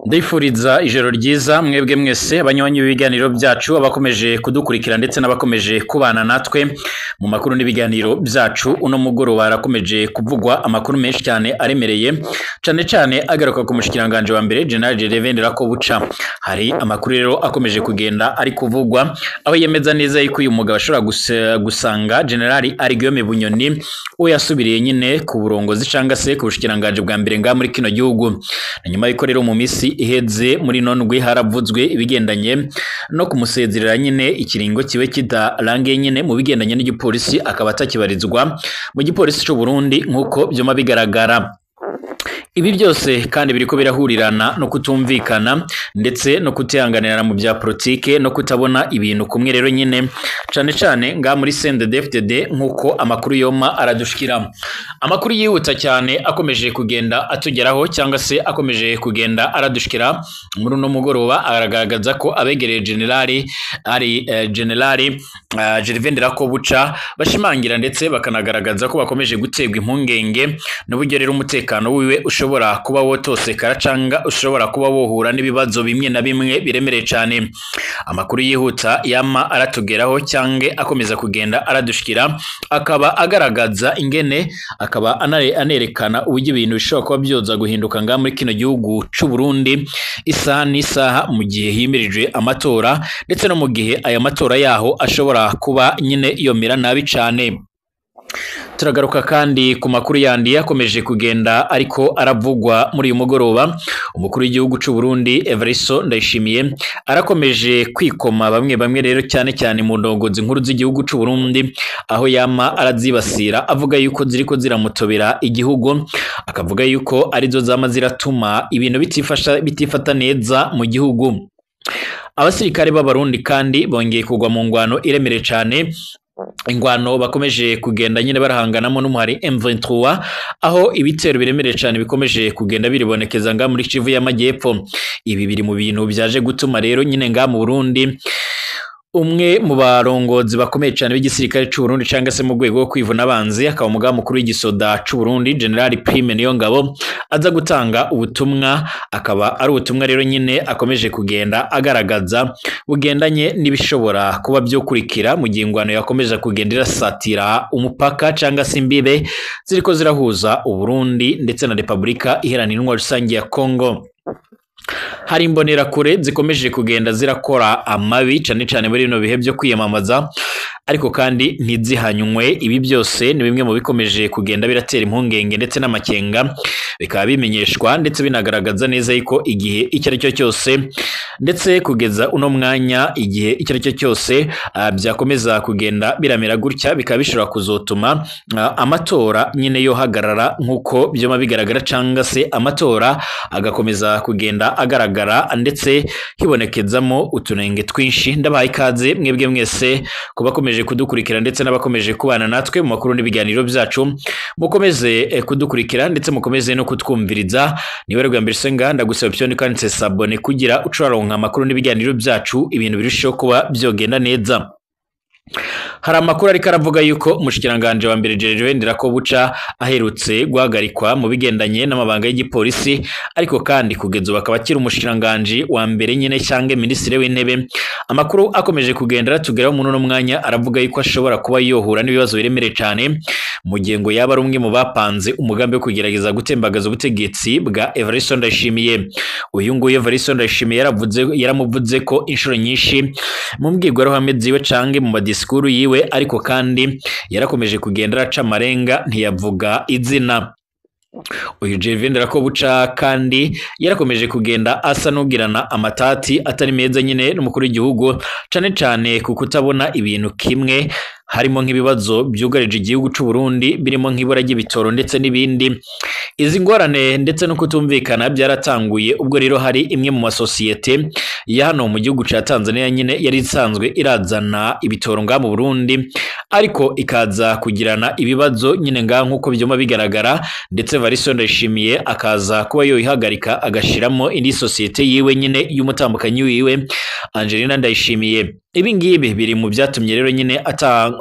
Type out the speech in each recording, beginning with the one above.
Ndifuriza ijoro ryiza mwebwe mwese abanywanyi b'ibiganiro byacu, abakomeje kudukurikira ndetse n'abakomeje kubana natwe mu makuru n'ibiganiro byacu. Uno mugoroba harakomeje kuvugwa amakuru menshi cyane aremereye, cane cane agaruka ku mushikiranganje wa mbere General Gervais Ndirakobuca. Hari amakuru rero akomeje kugenda ari kuvugwa aho yemeza neza yuko uyu mugabo ashobora gusanga General Guillaume Bunyoni we yasubiriye nyine ku burongozi canga se ku bushikiranganje bwa mbere nga muri kino gihugu. Nyuma yuko rero mu misi iheze muri nondwi haravuzwe ibigendanye no kumusezerera nyine ikiringo kiwe kidarangiye nyine mu bigendanye n'igipolisi, akaba atakibarizwa mu gipolisi c'u Burundi nk'uko vyuma bigaragara. Ibi byose kandi biriko birahurirana no kutumvikana ndetse no kutihanganirana mu bya politike no kutabona ibintu kumwe rero nyine, cane cane nga muri CNDD-FDD nk'uko amakuru yoma aradushikira. Amakuru yihuta cyane akomeje kugenda atugeraho cyangwa se akomeje kugenda aradushikira muri uno mugoroba aragaragaza ko abegereye General ari General Gervais Ndirakobuca bashimangira ndetse bakanagaragaza ko bakomeje guterwa impungenge n'uburyo rero umutekano wiwe ushobora kuba wotosekara canga ushobora kuba wohura n'ibibazo bimwe na bimwe biremereye cyane. Amakuru yihuta yama aratugeraho cyange akomeza kugenda aradushikira akaba agaragaza ingene, akaba anerekana uburyo ibintu bishobora kuba byoza guhinduka nga muri kino gihugu c'u Burundi isaha n'isaha mu gihe himirijwe amatora, ndetse no mu gihe aya matora yaho ashobora kuba nyine yomera nabi cane. Turagaruka kandi ku makuru yandi yakomeje kugenda ariko aravugwa muri uyu mugoroba. Umukuru w'igihugu c'u Burundi Evariste Ndayishimiye arakomeje kwikoma bamwe bamwe rero cyane cyane mu ndongozi nkuru z'igihugu c'u Burundi, aho yama arazibasira avuga yuko ziriko ziramutobera igihugu, akavuga yuko arizo zama ziratuma ibintu bitifata neza mu gihugu. Abasirikare b'Abarundi kandi bongeye kugwa mu ngwano iremereye cane, ingwano bakomeje kugenda nyine barahanganamo n'umuhari M23, aho ibitero biremereye cyane bikomeje kugenda biribonekeza nga muri Kivu y'Amajyepfo. Ibi biri mu bintu byaje gutuma rero nyine nga mu Burundi umwe mu barongozi bakomeye cyane b'igisirikare c'u Burundi canga se mu rwego rwo kwivuna abanzi, akaba umugaba mukuru w'igisoda c'u Burundi General Prime Niyongabo aza gutanga ubutumwa, akaba ari ubutumwa rero nyine akomeje kugenda agaragaza bugendanye n'ibishobora kuba byokurikira mu gihe ingwano yakomeje kugenda irasatira umupaka canga se imbibe ziriko zirahuza Uburundi ndetse na Repubulika Iharanira Intwaro Rusange ya Kongo. Hari imbonerakure zikomeje kugenda zirakora amabi cane cane muri bino bihe byo kwiyamamaza, ariko kandi ntizihanywe. Ibi byose ni bimwe mu bikomeje kugenda biratera impungenge ndetse n'amakenga, bikaba bimenyeshwa ndetse binagaragaza neza yuko igihe icyo ari cyo cyose ndetse kugeza uno mwanya igihe icyo ari cyo cyose byakomeza kugenda biramera gutya, bikaba bishobora kuzotuma amatora nyine yohagarara nk'uko byoma bigaragara, canga se amatora agakomeza kugenda agaragara ndetse hibonekezamo utunenge twinshi. Ndabahaye ikaze mwebwe mwese kubakomeje kudukurikira ndetse n'abakomeje kubana natwe mu makuru n'ibiganiro byacu, mukomeze kudukurikira ndetse mukomeze no kutwumviriza. Niwe rwa mbere senga ndagusaba option kanditse sabone kugira ucuraronka amakuru n'ibiganiro byacu, ibintu birushaho kuba byogenda neza. Hari amakuru ariko aravuga yuko umushikiranganje wa mbere Gervais Ndirakobuca aherutse guhagarikwa mu bigendanye n'amabanga y'igipolisi, ariko kandi kugeza ubu akaba akiri umushikiranganje wa mbere nyine cyangwa minisitiri w'intebe. Amakuru akomeje kugenda aratugeraho muri uno mwanya aravuga yuko ashobora kuba yohura n'ibibazo biremereye cyane mu gihe ngo yaba ari umwe mu bapanze umugambi wo kugerageza gutembagaza ubutegetsi bwa Evariste Ndayishimiye. Uyu nguyu Evariste Ndayishimiye yaramuvuze ko inshuro nyinshi mu mbwirwaruhame ziwe canke mu madisikuru yiwe, ariko kandi yarakomeje kugenda araca amarenga ntiyavuga izina. Uyu Gervais Ndirakobuca kandi yarakomeje kugenda asa n'ugirana amatati atari meza nyine n'umukuru w'igihugu, cane cane ku kutabona ibintu kimwe, harimo nk'ibibazo byugarije igihugu c'u Burundi birimo nk'ibura ry'ibitoro ndetse n'ibindi. Izi ngorane ndetse no kutumvikana byaratanguye ubwo rero hari imwe mu masosiyete ya hano mu gihugu ca Tanzania nyine yari isanzwe irazana ibitoro nga mu Burundi, ariko ikaza kugirana ibibazo nyine nga nk'uko byoma bigaragara, ndetse Evariste Ndayishimiye akaza kuba yoyihagarika agashiramo indi sosiyete yiwe nyine y'umutambukanyi wiwe, Angelina Ndayishimiye. Ibi ngibi biri mu byatumye rero nyine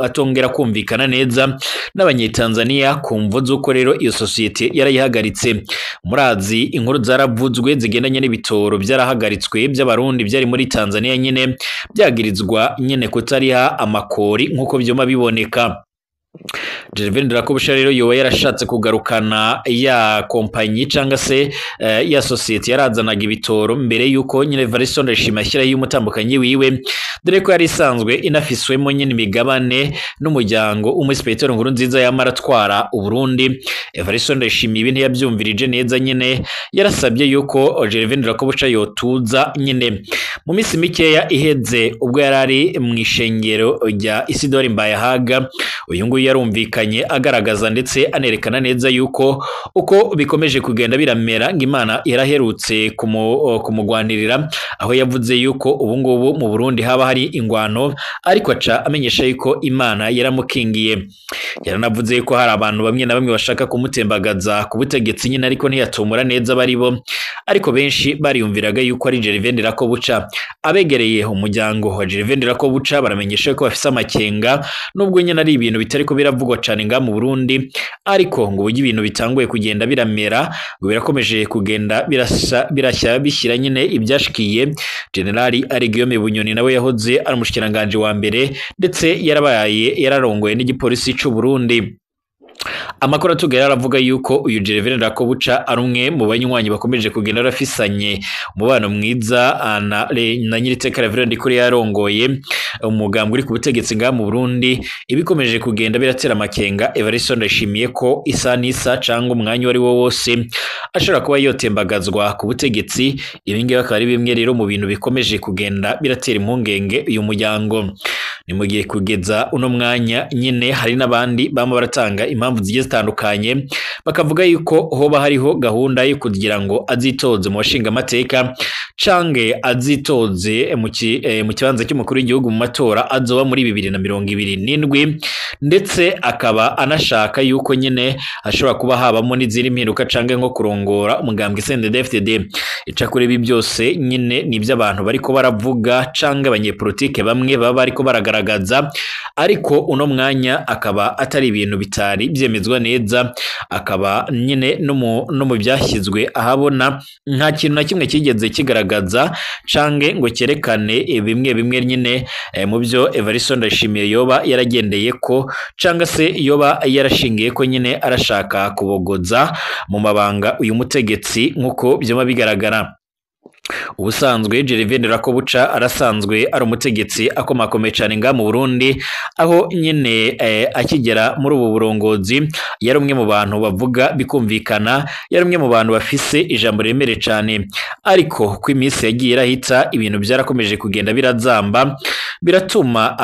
atongera kumvikana neza n'abanyetanzania ku mvo z'uko rero iyo sosiyete yarayihagaritse. Murazi inkuru zaravuzwe zigendanye n'ibitoro byarahagaritswe by'abarundi byari muri Tanzania nyine byagirizwa nyine kutariha amakori nk'uko byuma biboneka. Gervais Ndirakobuca rero yoba yarashatse kugarukana ya kompanyi cyangwa se ya sosiyete yarazanaga ibitoro mbere yuko nyine Evariste Ndayishimiye ashyiraho umutambukanyi wiwe, dore ko yari isanzwe inafiswemo nyine imigabane n'umuryango w'umusipeteri Nkurunziza yamara atwara Uburundi. Evariste Ndayishimiye ibi ntiyabyumvirije neza nyine, yarasabye yuko Gervais Ndirakobuca yotuza nyine. Mu minsi mikeya iheze ubwo yari ari mu ishengero rya Isidore Mbayahaga, uyu nguyu yarumvikanye agaragaza ndetse anerekana neza yuko uko bikomeje kugenda biramera ngo Imana yaraherutse kumugwanirira, aho yavuze yuko ubu ngubu mu Burundi haba hari ingwano, ariko aca amenyesha yuko Imana yaramukingiye. Yaranavuze yuko hari abantu bamwe na bamwe bashaka kumutembagaza ku butegetsi nyine, ariko ntiyatumura neza baribo, ariko benshi bariyumviraga yuko ari Gervais Ndirakobuca. Abegereye umuryango wa Gervais Ndirakobuca baramenyesha ko bafise amakenga, nubwo nyine ari ibintu bitariko biravugwa cyane nga mu Burundi, ariko ngo uburyo ibintu bitanguye kugenda biramera ngo birakomeje kugenda birashya bishyira nyine ibyashikiye General Guillaume Bunyoni, nawe yahoze ari umushikiranganje wa mbere ndetse yarabaye yararongoye n'igipolisi c'u Burundi. Amakuru atugera aravuga yuko uyu Gervais Ndirakobuca ari umwe mu banywanyi bakomeje kugenda barafisanye umubano mwiza na nyiriteka Reverend Ndikuri yarongoye umugambwe uri ku butegetsi ngaha mu Burundi. Ibikomeje kugenda biratera amakenga Evariste Ndayishimiye ko isa n'isa cyangwa umwanya wari wo wose ashobora kuba yotembagazwa ku butegetsi. Ibi ngibi akaba ari bimwe rero mu bintu bikomeje kugenda biratera impungenge uyu muryango. Ni mu gihe kugeza uno mwanya nyine hari n'abandi bama baratanga impamvu zigiye zitandukanye, bakavuga yuko hoba hariho gahunda yo kugira ngo azitoze mu bashinga amateka canke azitoze mu kibanza cy'umukuru w'igihugu mu matora azoba muri 2027, ndetse akaba anashaka yuko nyine ashobora kuba habamo n'izindi mpinduka canke nko kurongora umugambwe CNDD-FDD. Icakora ibi byose nyine ni iby'abantu bariko baravuga canke abanyepolitike bamwe baba bariko baragaragaza, ariko uno mwanya akaba atari ibintu bitari byemezwa neza, akaba nyine no mu byashyizwe ahabona nta kintu na kimwe kigeze kigaragaza canke ngo cyerekane bimwe bimwe nyine mu byo Evariste Ndayishimiye yoba yaragendeye ko canga se yoba yarashingiye ko nyine arashaka kubogoza mu mabanga uyu mutegetsi nkuko byoma bigaragara. Ubusanzwe Gervais Ndirakobuca arasanzwe ari umutegetsi akomakomeye cyane nga mu Burundi, aho nyine akigera muri ubu burongozi yari umwe mu bantu bavuga bikumvikana, yari umwe mu bantu bafise ijambo riremere cyane, ariko ko iminsi yagiye irahita ibintu byarakomeje kugenda birazamba, biratuma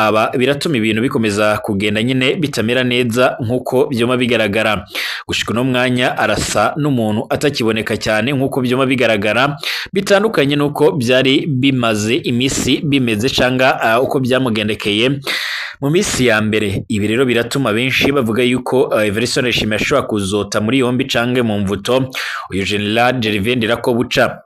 ibintu bikomeza kugenda nyine bitamera neza nkuko byoma bigaragara. Gushika uno mwanya arasa n'umuntu atakiboneka cyane nkuko byoma bigaragara, bitandukanye nuko byari bimaze imisi bimeze canga uko byamugendekeye mu minsi ya mbere. Ibi rero biratuma benshi bavuga yuko Evariste Ndayishimiye ashobora kuzota muri yombi canke mu mvuto uyu General Gervais Ndirakobuca.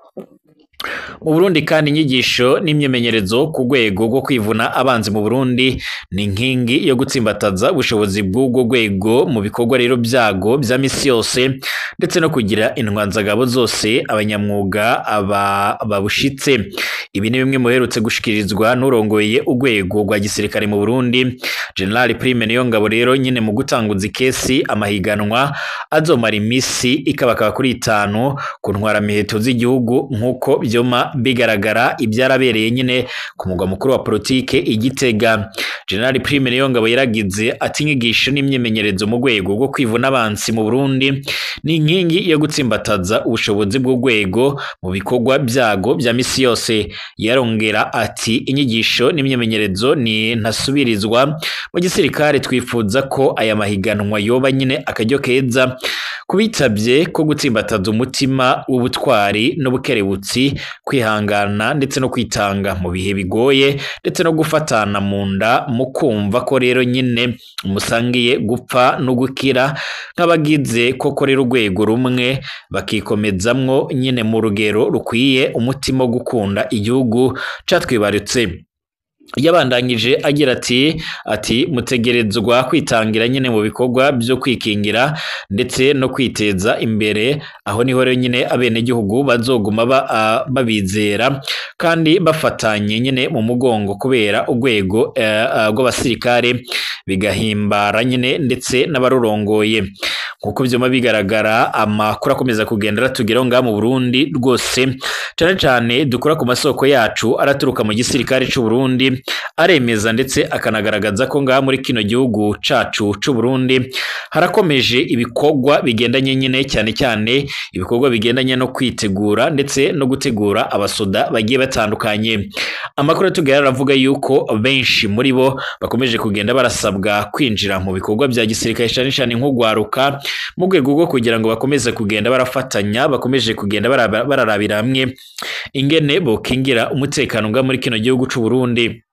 Mu Burundi kandi inyigisho n'imyimenyerezo ku rwego rwo kwivuna abanzi mu Burundi ni inkingi yo gutsimbataza ubushobozi bw'ubwo rwego mu bikorwa rero byago bya misi yose, ndetse no kugira intwanzagabo zose abanyamwuga babushitse. Ibi ni bimwe mu biherutse gushikirizwa n'urongoye urwego rwa gisirikare mu Burundi General Prime Niyongabo rero nyine mu gutanguza ikesi amahiganwa azomara imisi ikabakaba kuri 5 ku ntwaramiheto z'igihugu nkuko byoma bigaragara ibyarabereye nyine ku mugwa mukuru wa politike i Gitega. General Prime Niyongabo yaragize ati inyigisho n'imyimenyerezo mu rwego rwo kwivuna abansi mu Burundi ni inkingi yo gutsimbataza ubushobozi bw'urwego mu bikorwa byago bya misi yose. Yarongera ati inyigisho n'imyimenyerezo ni ntasubirizwa mu gisirikare, twifuza ko aya mahiganwa yoba nyine akaryo keza Kubitabye ko gutsimbataza umutima w'ubutwari n'ubukerebutsi, kwihangana ndetse no kwitanga mu bihe bigoye, ndetse no gufatana mu nda mu kumva ko rero nyine musangiye gupfa no gukira nk'abagize koko rero urwego rumwe, bakikomezamwo nyine mu rugero rukwiye umutima wo gukunda igihugu catwibarutse. Yabandanyije agira ati mutegerezwa kwitangira nyine mu bikorwa byo kwikingira ndetse no kwiteza imbere. Aho niho rero nyine abenegihugu bazoguma babizera kandi bafatanye nyine mu mugongo kubera urwego rw'abasirikare, bigahimbara nyine ndetse n'abarurongoye. Nkuko vyuma bigaragara, amakuru akomeza kugenda aratugeraho ngaha mu Burundi rwose, cane cane dukora ku masoko yacu araturuka mu gisirikare c'u Burundi, aremeza ndetse akanagaragaza ko ngaha muri kino gihugu cacu c'u Burundi harakomeje ibikorwa bigendanye nyine, cyane cyane ibikorwa bigendanye no kwitegura ndetse no gutegura abasoda bagiye batandukanye. Amakuru atugera aravuga yuko benshi muri bo bakomeje kugenda barasabwa kwinjira mu bikorwa bya gisirikare, cyane cyane nk'ugwaruka, mu rwego rwo kugira ngo bakomeze kugenda barafatanya, bakomeje kugenda bararabira hamwe ingene bokingira umutekano nga muri kino gihugu c'u Burundi.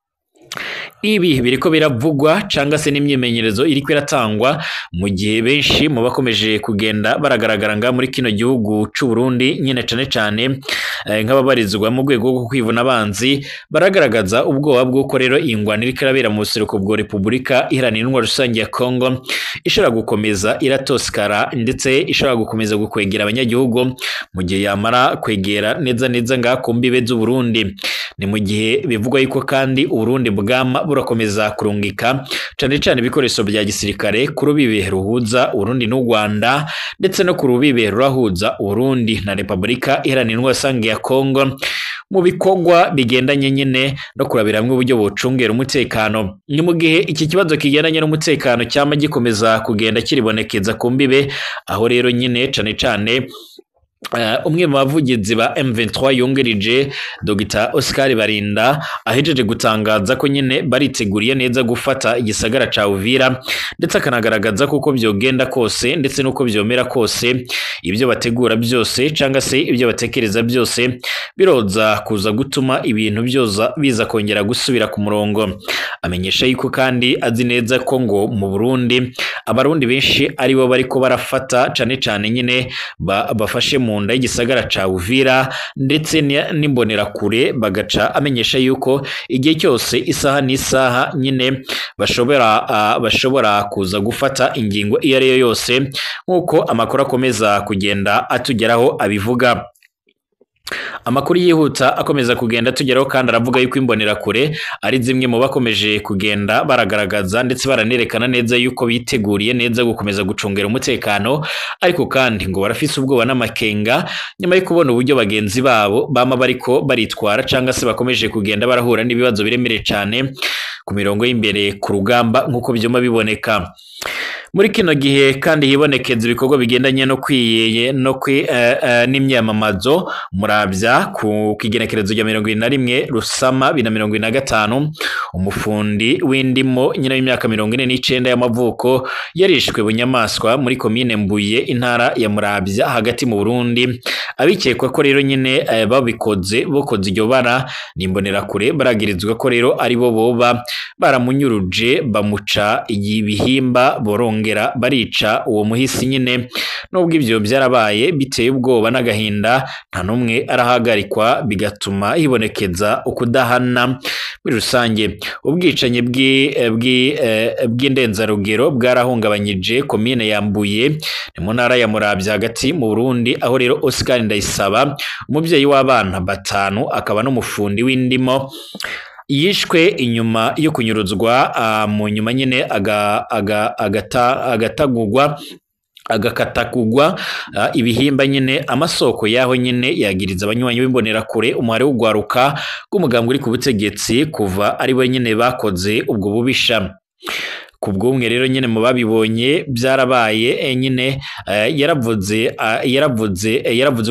Ibi biriko biravugwa canga se n'imyimenyerezo iriko iratangwa mu gihe benshi mu bakomeje kugenda baragaragara nga muri kino gihugu c'u Burundi nyine, cane cane nk'ababarizwa mu rwego rwo kwivuna abanzi, baragaragaza ubwoba bw'uko rero ingwano iriko irabera mu buseruko bwa Repubulika Iharanira Intwaro Rusange ya Kongo ishobora gukomeza iratosikara, ndetse ishobora gukomeza gukwegera abanyagihugu mu gihe yamara kwegera neza neza ngaha ku mbibe z'u Burundi. Ni mu gihe bivugwa yuko kandi Uburundi bwama burakomeza kurungika cane cane ibikoresho bya gisirikare ku rubibe ruhuza Uburundi n'u Rwanda, ndetse no ku rubibe rurahuza Uburundi na Repubulika Iharanira Intwaro Rusange ya Kongo, mu bikorwa bigendanye nyine no kurabira hamwe uburyo bocungera umutekano. Ni mu gihe iki kibazo kigendanye n'umutekano cyama gikomeza kugenda kiribonekeza ku mbibe, aho rero nyine cane cane umwe mu bavugizi ba M23 yungerije Dr Oscar Barinda ahejeje gutangaza ko nyine bariteguriye neza gufata igisagara ca Uvira, ndetse akanagaragaza kuko byogenda kose ndetse nuko byomera kose, ibyo bategura byose canga se ibyo batekereza byose biroza kuza gutuma ibintu byoza biza kongera gusubira ku murongo. Amenyesha yuko kandi azi neza ko ngo mu Burundi abarundi benshi ari bo bariko barafata cane cane nyine bafashe mu nda y'igisagara ca Uvira ndetse n'imbonerakure, bagaca amenyesha yuko igihe cyose isaha n'isaha nyine bashobora kuza gufata ingingo iyo ari yo yose, nk'uko amakuru akomeza kugenda atugeraho abivuga. Amakuru yihuta akomeza kugenda tugeraho kandi aravuga yuko imbonerakure ari zimwe mu bakomeje kugenda baragaragaza ndetse baranerekana neza yuko biteguriye neza gukomeza gucungera umutekano, ariko kandi ngo barafise ubwoba n'amakenga nyuma yo kubona uburyo bagenzi babo bama bariko baritwara canga se bakomeje kugenda barahura n'ibibazo biremereye cane ku mirongo y'imbere ku rugamba, nk'uko byuma biboneka. Muri kino gihe kandi hibonekeza ibikorwa bigendanye no kwiyeye no kwi n'imyamamazo muravya ku kigenekerezo rya 21 Rusama 2025, umufundi w'indimo nyina w'imyaka 49 y'amavuko yarishwe bunyamaswa muri komine Mbuye, intara ya Muravya hagati mu Burundi. Abikekwa ko rero nyine babikoze bokoze iryo bara n'imbonerakure, baragirizwa ko rero ari bo boba baramunyuruje bamuca ibihimba borongera barica uwo muhisi nyine. Nubwo ivyo byarabaye biteye ubwoba n'agahinda, nta numwe arahagarikwa, bigatuma hibonekeza ukudahana muri rusange. Ubwicanyi bw'indenzarugero bwarahungabanyije komine ya Mbuye ni mu ntara ya Muravya hagati mu Burundi, aho rero Oscar Ndayisaba, umuvyeyi w'abana batanu akaba n'umufundi w'indimo, yishwe inyuma yo kunyuruzwa, mu nyuma nyine agatagugwa agakatakugwa ibihimba nyine. Amasoko yaho nyine yagiriza abanywanyi b'imbonerakure umuhare w'ugwaruka rw'umugambwe uri ku butegetsi kuva ari we nyine bakoze ubwo bubisha. Ku bw'umwe rero nyene mu babibonye byarabaye nyine yaravuze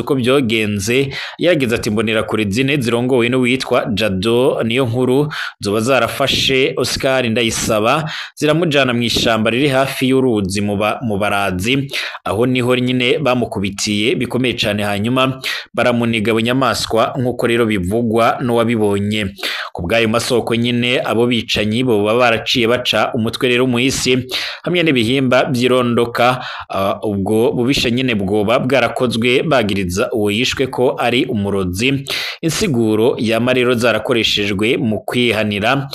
uko byogenze. Yaragize ati imbonerakure zine zirongowe n'uwitwa Jado niyo nkuru zoba zarafashe Oscar Ndayisaba ziramujana mu ishamba riri hafi y'uruzi mu Barazi, aho niho nyine bamukubitiye bikomeye cane, hanyuma baramuniga bunyamaswa nk'uko rero bivugwa n'uwabibonye. Ku bw'ayo masoko nyine abo bicanyi boba baraciye baca umutwe rero muhisi hamwe n'ibihimba by'irondoka. Ubwo bubisha nyine bwoba bwarakozwe bagiriza uwo yishwe ko ari umurozi. Insiguro yama rero zarakoreshejwe mu kwihanira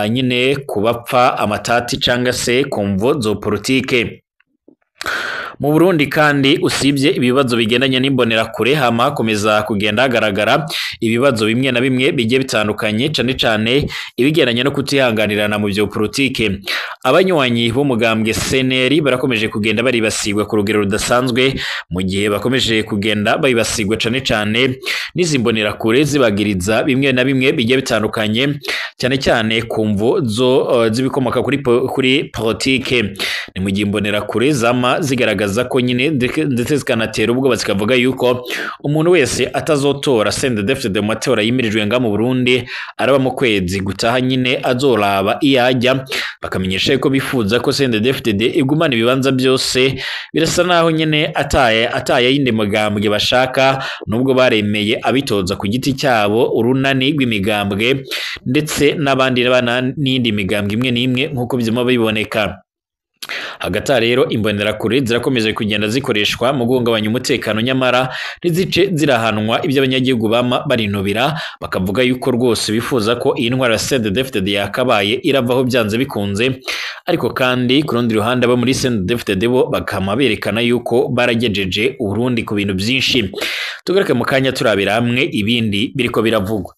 nyine kubapfa amatati canga se kumvo zo politike. Mu Burundi kandi usibye ibibazo bigendanye n'imbonerakure, hama hakomeza kugenda hagaragara ibibazo bimwe na bimwe bigiye bitandukanye, cane cane ibigendanye no kutihanganirana mu byo politike. Abanywanyi b'umugambwe CNL barakomeje kugenda baribasirwa ku rugero rudasanzwe, mu gihe bakomeje kugenda bayibasigwa cane cane n'izi mbonerakure zibagiriza bimwe na bimwe bigiye bitandukanye, cyane cyane ku mvo zo z'ibikomoka kuri politike. Ni mu gihe imbonerakure zama zigaragaza ko nyine ndetse zikanatera ubwoba zikavuga yuko umuntu wese atazotora CNDD-FDD mu matora yimirijwe nga mu Burundi araba mu kwezi gutaha nyine azoraba iyajya, bakamenyesha ko bifuza ko CNDD-FDD igumana ibibanza byose. Birasa naho nyine ataye yindi mugambwe bashaka, nubwo baremeye abitoza ku giti cyabo urunani rw'imigambwe ndetse n'abandi n'indi migambwe imwe n'imwe nk'uko byuma biboneka. Hagati rero imbonerakure zirakomeje kugenda zikoreshwa mu guhungabanya umutekano, nyamara ntizice zirahanwa ibyo abanyagihugu bama barinubira, bakavuga yuko rwose bifuza ko iyi ntwara ya CNDD-FDD yakabaye iravaho byanze bikunze. Ariko kandi ku rundi ruhande abo muri CNDD-FDD bo bakama berekana yuko baragejeje Uburundi ku bintu byinshi. Tugaruke mu kanya turabira hamwe ibindi biriko biravugwa.